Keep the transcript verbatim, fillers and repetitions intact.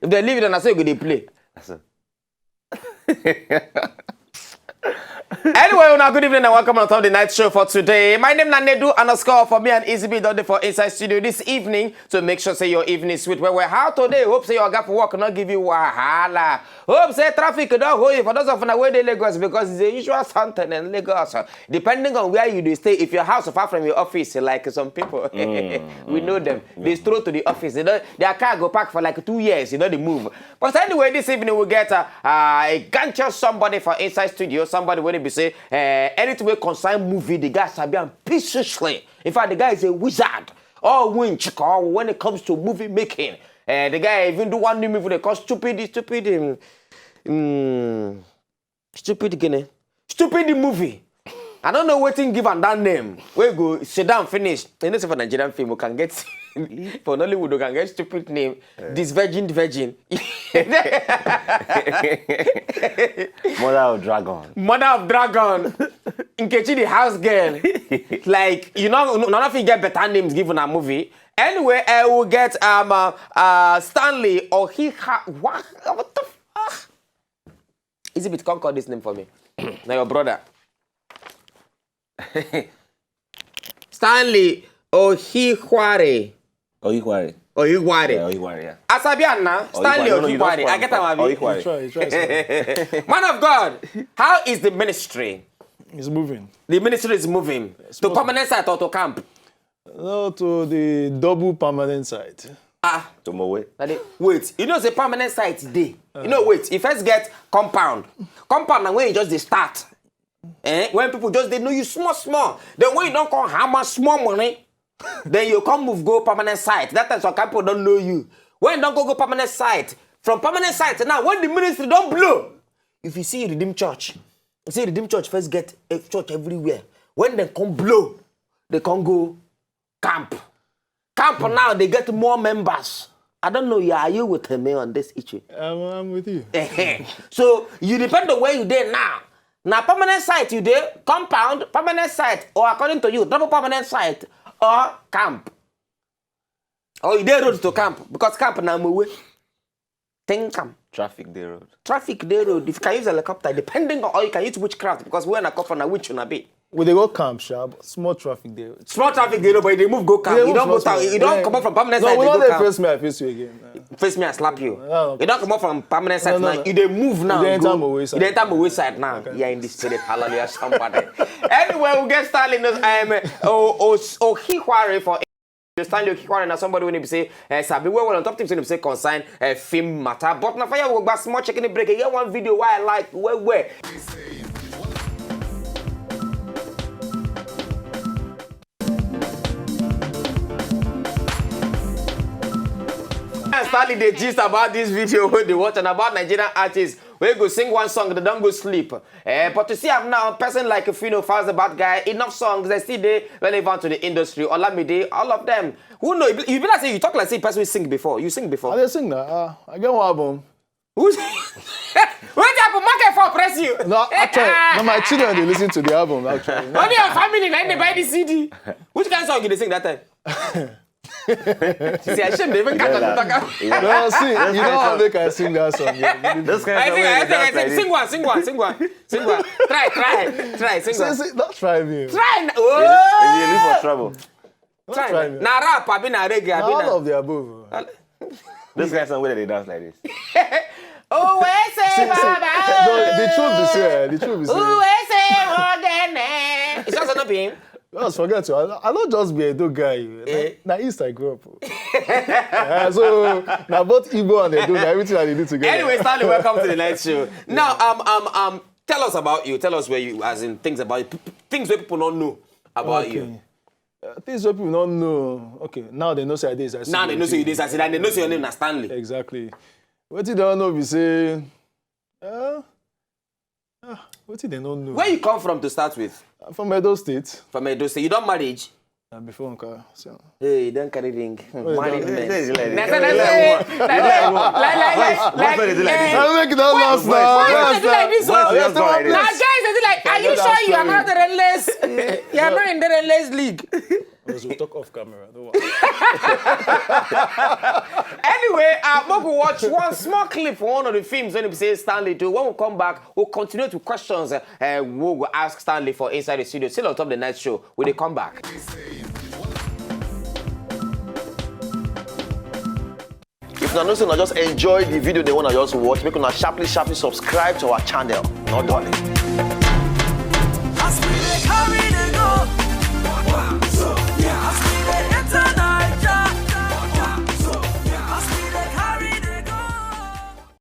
If they leave it, na so you go dey play. Anyway, una good evening and welcome on top of the night show for today. My name na Nedu underscore for me and Easy B don dey for inside studio this evening to make sure say your evening sweet well well. How today? Hope say your oga for work not give you wahala. Hope say traffic don hold you for those of una wey dey Lagos because it's a usual something in Lagos. Depending on where you dey stay, if your house far from your office, like some people, we know them. They stroll to the office. They don't, their car go park for like two years. You know they move. But anyway, this evening we get uh, uh, a gancho somebody for inside studio. Somebody when be say uh, anything will concern movie, the guy sabi am preciously. In fact, the guy is a wizard. All winch call when it comes to movie making. Uh, the guy even do one new movie they call Stupid, Stupid, um, um, Stupid Guinea. Stupid movie. I don't know wetin give am that name. We go sit down finish. You know, say for Nigerian film, we can get for Nollywood, we can get stupid name. This virgin, virgin. Mother of dragon. Mother of dragon. Nkechi the house girl. Like you know, none of you get better names given a movie. Anyway, I will get um uh, uh Stanley or he ha what what the fuck? Easy bit, come call this name for me. Now your brother. Stanley Ohikware. Ohikware. Ohikware. Yeah, Ohikware, yeah. Asabian now, Stanley Ohikware. No, no, you don't Ohikware. I get him, Abi. Ohikware. Try, try, try. Man of God, how is the ministry? It's moving. The ministry is moving to permanent site or to camp. No, to the double permanent site. Ah, To Mowe. na dey wait. You know say permanent site dey. You know wait. You first get compound. Compound na when you just dey start. Eh? When people just dey know you small small. Then when you don come hammer small money, then you come move go permanent site. That time some kind people don know you. When you don go go permanent site, from permanent site now when the ministry don blow, if you see Redeemed Church, you see Redeemed Church first get a church everywhere. When dem come blow, they come go camp. Camp now they get more members. I don't know. Yeah, are you with me on this issue? I'm, I'm with you. So you depend on where you dey now. Now permanent site you dey, compound, permanent site, or according to you, double permanent site or camp. Or you dey road to camp because camp na Mowe. Think am. Traffic dey road. Traffic dey road. If you can use helicopter, depending on, or you can use witchcraft because when I come from na witch una be. We dey go camp, sha, but small traffic dey. Small traffic dey road, but you dey move go camp. You don go town. You don comot from permanent site, No, we dey no go dey camp. Face me, I face you again. Face me, I slap you. No. You don comot from permanent site No, no, now. no. You dey move now. You dey enter Go. Mowe side. You dey enter Mowe side now. Yeah, in this spirit, hallelujah, somebody. Anyway, we get Stanley. Um, oh, oh, oh, Ohikware for Stanley Ohikware na somebody when he say uh, sabi well well on top things when he say concern uh, film matter. But na fire we go back small checking the break. You get one video why I like well well. Stanley dey gist about this video wey dey watch and about Nigerian artists wey go sing one song, they don go sleep. Eh, but to see am now, person like Fino Faz, the bad guy, enough songs they still dey relevant to the industry. Olamide, all of them. Who know? You be like say you talk like say person wey sing before. You sing before. I dey sing now. Uh, I get one album. Who's what happen? Market for press you. No, actually, no, my children dey listen to the album. Actually, no. Only your family na dey buy the C D. Which kind of song you dey sing that time? See, I shame dey even catch on the talk. No, see, you know how make I sing that song. Yeah. This kind I of think, way I you think, I dance like think. Sing this. One, sing one, sing one, sing one. Try, try, try, sing See, one. See, don't try me. Try na. If you look for Oh, trouble. Don't try me. na rap abi na reggae abi All na. Of the above. This kind of song where they dance like this. Oh, we say See, see, baba. No, the truth be say, the truth be say. Oh, we say ogene. It's also not being. Just forget you. I, I don't just be a Edo guy. You. Eh? Na, na East I grew up. Yeah, so now both Igbo and Edo, na everything I dey do together. Anyway, Stanley, welcome to the night show. Now, um, um, um, tell us about you. Tell us where you, as in things about you, p- p- things where people don't know about you. Uh, things wey people don't know. Okay, now they know say I dey. Now they know say you this, I said, and they know say your name is Stanley. Exactly. Wetin they don't know be say. Uh, ah, wetin they don't know. Where you come from to start with? I'm from Edo State. From Edo State. You don't marriage? Na before nka. So. Hey, you don't carry ring. Married don't- men. Say it like Na this. say, na say, na say, like, like, Why do they do like this? I don't make it that last Why now. do they do like this? Why do you Yes, go like no, Na this? guys, they do like, are you Sure, you are not the rainless. You are not in the rainless league. We'll talk off camera. Don't worry. Anyway, uh, we will watch one small clip for one of the films when we say Stanley do. When we come back, we'll continue to questions uh, uh, we will ask Stanley for inside the studio. Still on top of the night show. When they come back. If una know say una just enjoy the video they wanna just watch, make una sharply sharply subscribe to our channel. Not darling. As we dey carry